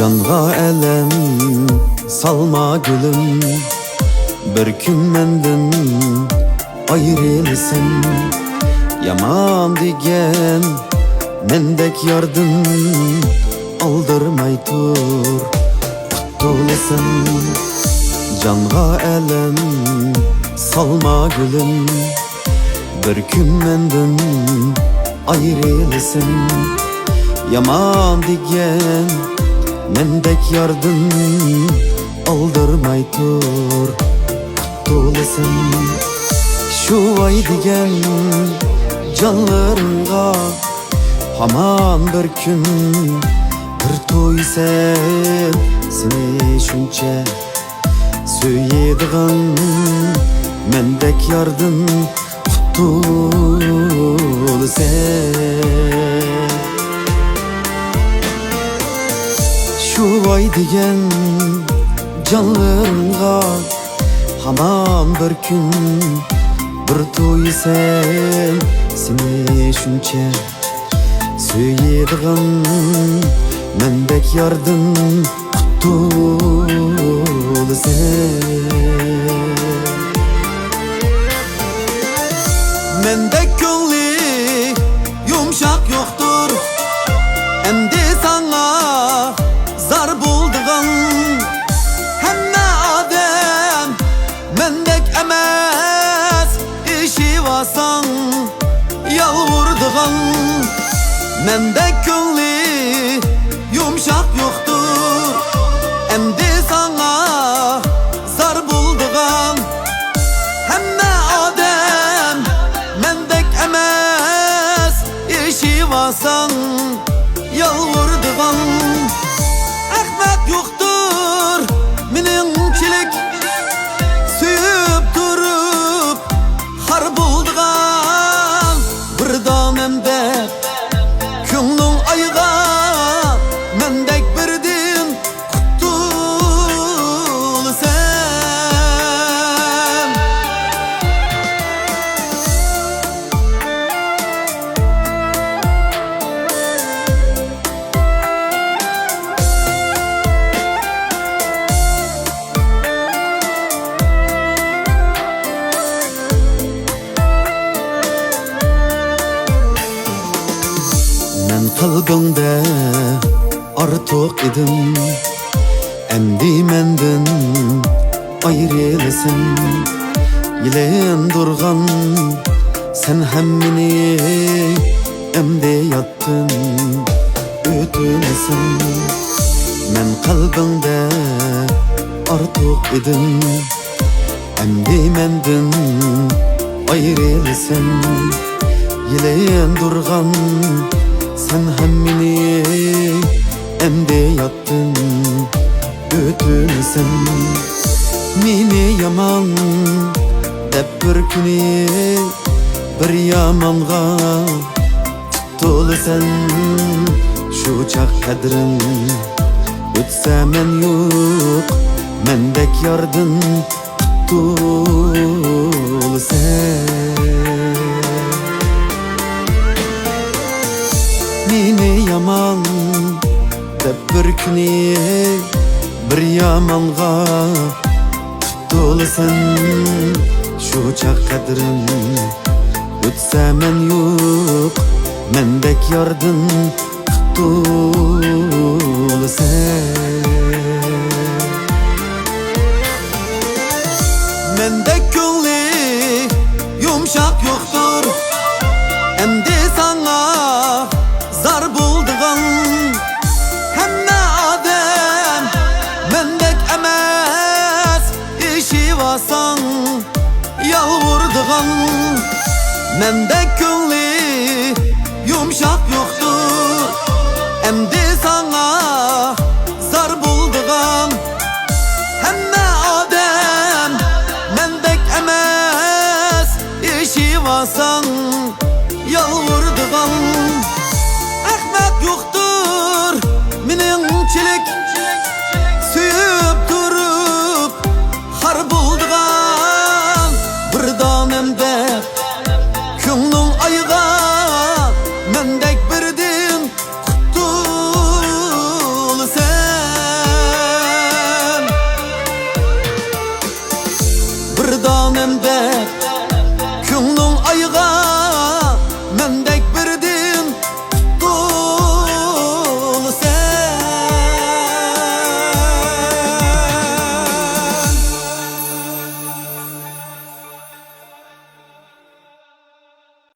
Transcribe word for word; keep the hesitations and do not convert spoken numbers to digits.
جانغا ئەلەم سالما گۈلۈم، بىر كۈن مەندىن ئايرىلىسەن. يامان دېگەن مەندەك ياردىن، ئالدىرماي تۇر، قۇتۇلىسەن. جانغا ئەلەم سالما گۈلۈم، بىر كۈن مەندىن ئايرىلىسەن. يامان دېگەن مەندەك ياردىن، ئالدىرماي تۇر، قۇتۇلىسەن. شۇ ۋاي دېگەن جانلىرىڭغا ھامان بىر كۈن بىر تويسەن. سېنى شۇنچە سۆيىدىغان مەندەك ياردىن قۇتۇلىسەن. شۇ ۋاي دېگەن جانلىرىڭغا ھامان بىر كۈن بىر تويسەن. سېنى شۇنچە سۆيىدىغان مەندەك ياردىن قۇتۇلىسەن. مەندەك كۆڭلى يۇمشاق يوقتۇر ئەمدى ساڭا زار بولىدىغان. ھەممە ئادەم مەندەك ئەمەس، ئېشىۋالساڭ يالۋۇرىدىغان. مەندەك كۆڭلى يۇمشاق يوقتۇر ئەمدى ساڭا زار بولىدىغان. ھەممە ئادەم مەندەك ئەمەس، ئېشىۋالساڭ يالۋۇرىدىغان. ئەخمەق يوقتۇر مېنىڭچىلىك سۆيۈپ تۇرۇپ خار بولىدىغان. بىر دانەم دەپ كۆڭلۈڭ ئايىغا، مەندەك بىردىن قۇتۇلىسەن. مەن قەلبىڭدە ئارتۇق ئىدىم، ئەمدى مەندىن ئايرىلىسەن. يېلىندۇرغان سەن ھەممىنى، ئەمدى ياتتىن ئۆتۈنىسەن. مەن قەلبىڭدە ئارتۇق ئىدىم، ئەمدى مەندىن ئايرىلىسەن. يېلىندۇرغان سەن ھەممىنى، ئەمدى ياتتىن ئۆتۈنىسەن. مېنى يامان دەپ بىر كۈنى بىر يامانغا تولىسەن. شۇ چاغ قەدرىڭ ئۆتسە مەن يوق، مەندەك ياردىن قۇتۇلىسەن. مېنى يامان دەپ بىر كۈنى بىر يامانغا تولىسەن. شۇ چاغ قەدرىڭ ئۆتسە مەن يوق، مەندەك ياردىن قۇتۇلىسەن. مەندەك كۆڭلى يۇمشاق يوقتۇر ئەمدى ساڭا زار بولىدىغان. ھەممە ئادەم مەندەك ئەمەس، ئېشىۋالساڭ يالۋۇرىدىغان. مەندەك كۆڭلى يۇمشاق يوقتۇر ئەمدى ساڭا زار بولىدىغان. ھەممە ئادەم مەندەك ئەمەس، ئېشىۋالساڭ يالۋۇرىدىغان. ئەخمەق يوقتۇر مېنىڭچىلىك